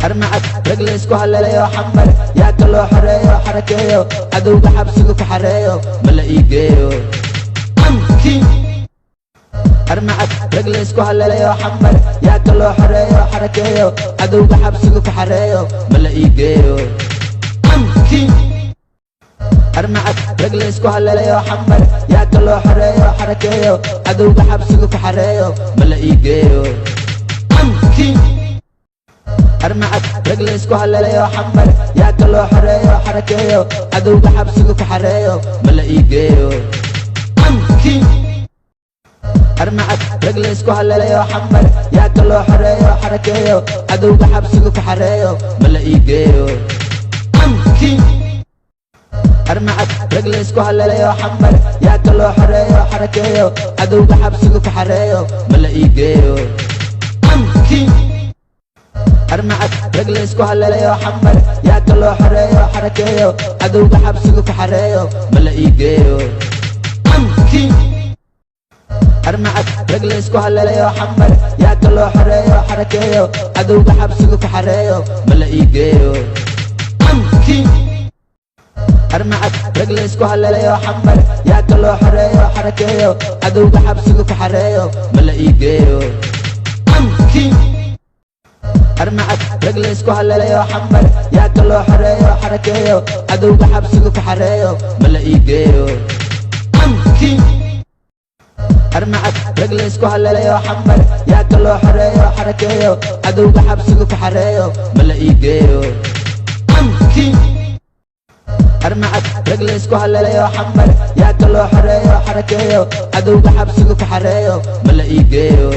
Armacad rag laysku halelayo Xamar, yaa kaloo xoreeyo xarakeeyo, cadowga xabsiga ku xareeyo, ma la ii geeyo? Armacad rag laysku halelayo Xamar, yaa kaloo xoreeyo xarakeeyo, cadowga xabsiga ku xareeyo, ma la ii geeyo? Armacad rag laysku halelayo Xamar, yaa kaloo xoreeyo xarakeeyo, cadowga xabsiga ku xareeyo, ma la ii geeyo? Armacad rag laysku halelayo Xamar, yaa kaloo xoreeyo xarakeeyo, cadowga xabsiga ku xareeyo, ma la ii geeyo? Armacad rag laysku halelayo Xamar, yaa kaloo xoreeyo xarakeeyo, cadowga xabsiga ku xareeyo, ma la ii geeyo? Armacad rag laysku halelayo Xamar, yaa kaloo xoreeyo xarakeeyo, cadowga xabsiga ku xareeyo, ma la ii geeyo? Armacad rag laysku halelayo Xamar, yaa kaloo xoreeyo xarakeeyo, cadowga xabsiga ku xareeyo, ma la ii geeyo? Armacad rag laysku halelayo Xamar, yaa kaloo xoreeyo xarakeeyo, cadowga xabsiga ku xareeyo, ma la ii geeyo? Armacad rag laysku halelayo Xamar, yaa kaloo xoreeyo xarakeeyo, cadowga xabsiga ku xareeyo, ma la ii geeyo? Armacad rag laysku halelayo Xamar, yaa kaloo xoreeyo xarakeeyo, cadowga xabsiga ku xareeyo, ma la ii geeyo? Armacad rag laysku halelayo Xamar, yaa kaloo xoreeyo xarakeeyo, cadowga xabsiga ku xareeyo, ma la ii geeyo? Armacad rag laysku halelayo Xamar, yaa kaloo xoreeyo xarakeeyo, cadowga xabsiga ku xareeyo, ma la ii geeyo?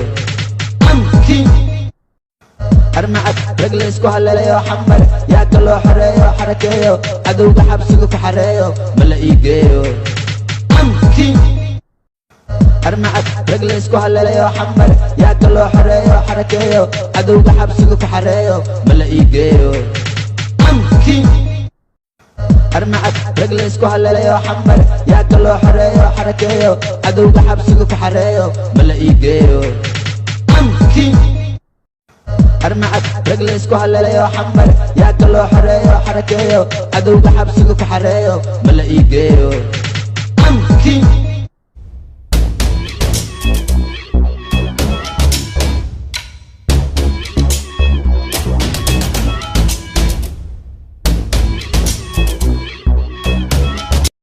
Armacad rag laysku halelayo Xamar, yaa kaloo xoreeyo xarakeeyo, cadowga xabsiga ku xareeyo, ma la ii geeyo? Armacad rag laysku halelayo Xamar, yaa kaloo xoreeyo xarakeeyo, cadowga xabsiga ku xareeyo, ma la ii geeyo? Armacad rag laysku halelayo Xamar, yaa kaloo xoreeyo xarakeeyo, cadowga xabsiga ku xareeyo, ma la ii geeyo? Armacad rag laysku halelayo Xamar, yaa kaloo xoreeyo xarakeeyo, cadowga xabsiga ku xareeyo, ma la ii geeyo?